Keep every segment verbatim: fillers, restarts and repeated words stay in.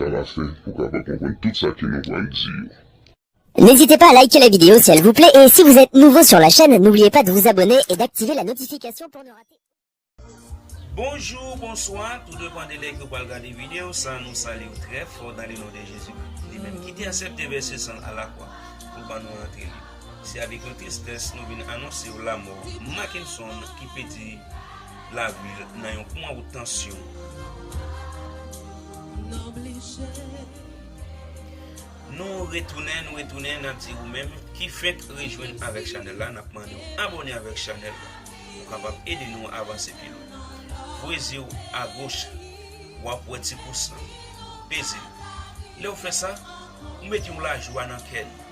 Sa va fè pou w kapab konprann tout sa ke nou pral di yo. N'hésitez pas à liker la vidéo si elle vous plaît et si vous êtes nouveau sur la chaîne, n'oubliez pas de vous abonner et d'activer la notification pour ne rater. Bonjou, bonswa, tou depan de lè ke w pral gade videyo sa, nou salye w trè fò dans le nom de Jésus, li menm ki te aksepte vèse san l alakwa pou l ban nou rante lib. Se avèk yon tristès nou vin anonse w lamò Mackenson ki pèdi lavi l nan yon kouran wout tansyon. Nou retounen, nou retounen, n ap di ou menm ki fenk rejwenn avèk chanèl la, n ap mande w abòne avèk chanèl la. Ou kapab ede nou avanse pi lwen. Voye zye w agoch, w ap wè ti pous lan. Peze l. Lè w fè sa, ou mete yon lajwa nan kè nou.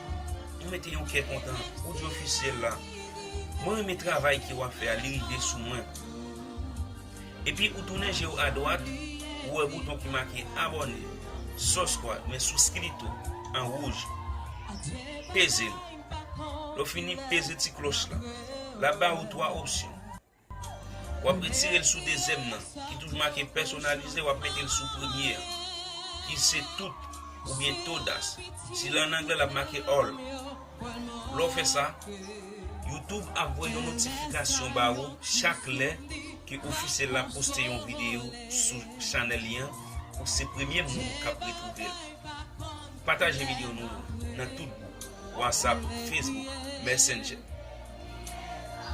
Ou mete yon kè kontan. Ou di ofisyèl la, mwen renmen travay ke w ap fè a, li rive sou mwen. Epi ou tounen je w adwat, ou wè bouton ki make abòne, subscribe, men souskrito, an wouj. Peze l. Lè w fini, peze ti klòch la. L ap ba ou twa opsyon. W ap retire l sou dezyèm nan, ki toujou make pèsonalize, w ap mete l sou premye an, ki se tout oubyen todas. Si l an anglè, l ap make all. Lè w fè sa, YouTube ap voye yon notifikasyon ba ou chak lè ke ofisyèl la poste yon videyo sou chanèl li an, ou se premye moun k ap retwouve l. Pataje videyo nou yo nan tout gwoup, WhatsApp, Facebook, Messenger.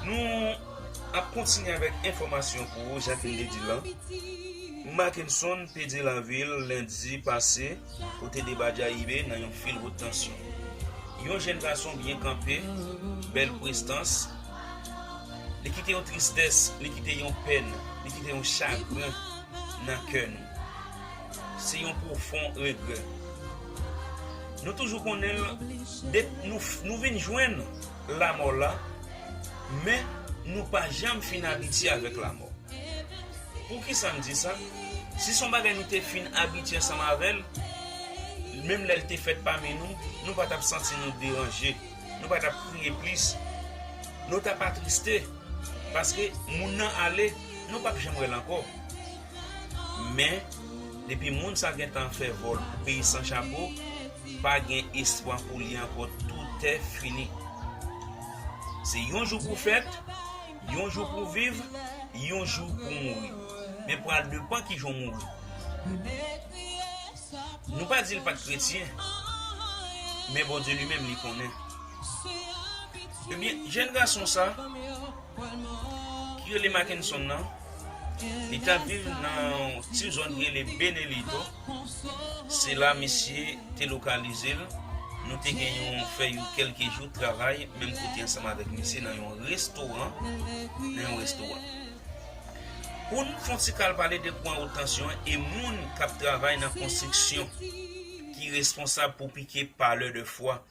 Nou ap kontinye avèk enfòmasyon pou ou, jan ke m te di l lan. Mackenson pèdi lavi l lendi pase, kote de Badjayibe nan yon fil wot tansyon. Yon jèn gason byen kanpe, bèl prestans. Li kite yon tristès, li kite yon pèn, li kite yon chagren nan kè nou. Se yon pwofon regrè. Nou toujou konnen l, de, nou, nou vin jwenn lamò la, men nou pa janm fin abitye avèk lamò. Poukisa m di sa? Si se yon bagay nou te fin abitye ansanm avè l, menm lè l te fèt pami nou, nou pa t ap santi nou deranje, nou pa t ap kriye plis, nou t ap atriste, paske moun nan ale, nou p ap janm wè l ankò. Men, depi moun sa gentan fè vòl pou peyi san chapo, pa gen espwa pou li ankò, tout è fini. Se yon jou pou fèt, yon jou pou viv, yon jou pou mouri. Men pral depan ki jan w mouri. Nou pa di l pa t kretyen, men Bondye li menm li konnen. Ebyen, jèn gason sa, ki rele Mackenson nan, li t ap viv nan yon ti zòn ki rele Benelito. Se la misye te lokalize l. Nou te gen yon, fè yon kèlke jou travay menm kote ansanm avèk misye nan yon restoran, nan yon restoran. Pou n fè yon ti kal pale de kouran wot tansyon an e moun k ap travay nan konstriksyon ki responsab pou pike palè de fwa.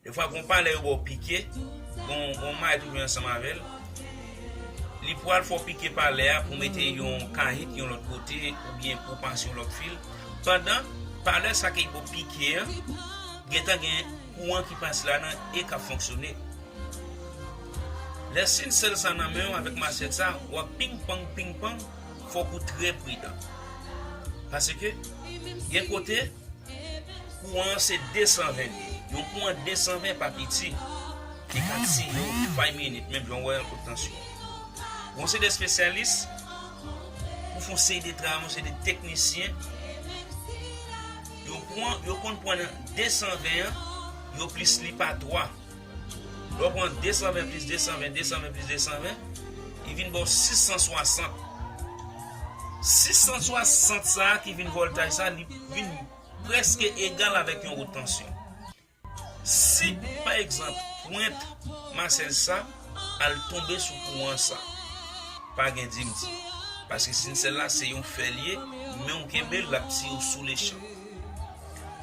Defwa, gon palè yo ba w pike, gon, gon may toujou ansanm avè l. Li pral fè w pike palè a pou mete yon kayit yon lòt kote oubyen pou pase yon lòt fil. Pandan palè sa ke yo pike an, gentan gen kouran ki pase ladan e k ap fonksyone. Lè si n sèl sa nan men w avèk masèt sa, w ap ping pong, ping pong, fòk ou trè pridan. Paske, gen kote, kouran an se de san ven li ye. Yon kouran de san ven pa piti. Li ka tiye w fay minit, menm jan w wè wot tansyon. Gon seri de espesyalis, pou fè yon seri de travay, yon seri de teknisyen, yo pran, yo konn pran nan de san ven an, yo plis li pa twa. Lè w pran de san ven plis de san ven, de san ven plis de san ven, li vin ba w sis san swasant. Sis san swasant sa a ki vin vòltaj sa, li vin prèske egal avèk yon wot tansyon. Si, pa egzanp, pwent masèl sa al tonbe sou kouran sa, pa gen di m di. Paske si n sèl la, se yon fè l ye, men w kenbe l, l ap tiye w sou lechan.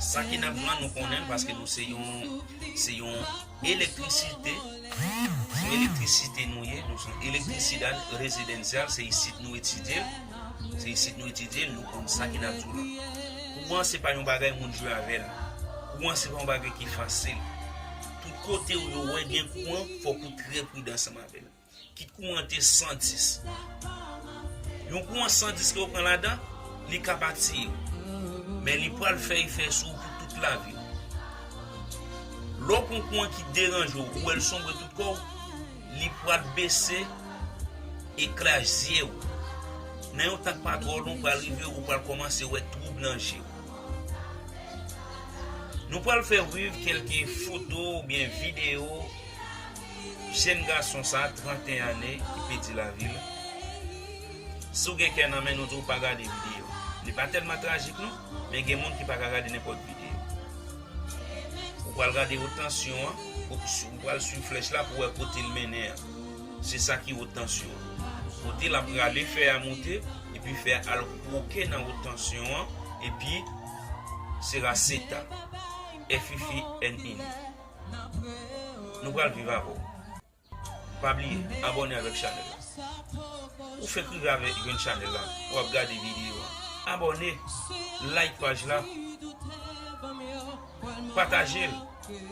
Sa ki nan plan nou konnen l, paske nou se yon, se yon elektrisite, se yon elektrisite nou ye, nou se yon elektrisidad rezidansyal, se isit nou etidye l, se isit nou etidye l, nou konn sa ki nan di w lan. Kouran se pa yon bagay moun jwe avè l. Kouran se pa yon bagay ki fasil. Tout kote ou yo wè gen kouran, fòk ou trè pridan ansanm avè l. Kit kouran te san dis. Yon kouran san dis ke w pran ladan, li ka pa tiye w. Men li pral fè efè sou ou pou tout lavi w. Lè w pran kou an ki deranje w, ou wè l sonbre tout kò w, li pral bese ekraz zye w. Nan yon tan k pa twò lwen, pral rive, ou pral kòmanse wè twoub nan je w. Nou pral fè w viv kèlke foto oubyen videyo jèn gason sa, trannteyen ane, ki pèdi lavi l. Si w gen kè nan men nou, di w pa gade videyo. Li pa tèlman trajik non, men gen moun ki pa ka gade nenpòt videyo. Ou pral gade wo tansyon an, ou, ou pral swiv flèch la pou wè kote l mennen an. Se sa ki wo tansyon. Kote l ap rale fè a monte, epi fè a al kwoke nan wo tansyon an, epi se raseta. F I F I N I N. Nou pral viv avè w. Pa bliye, abòne avèk chanèl la. Ou fenk rive avèk jwenn chanèl la, w ap gade videyo an. Abòne, like paj la, pataje l.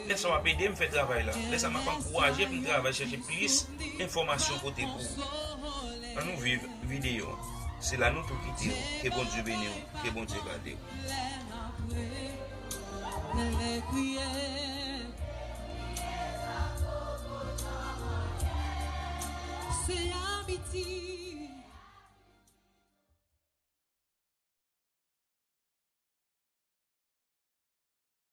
Lè sa w ap ede m fè travay la. Lè sa m ap ankouraje pou m travay chèche plis enfòmasyon pote pou ou. Ann nou viv videyo an. Se la nou tou kite w. Ke Bondye beni w. Ke Bondye gade w.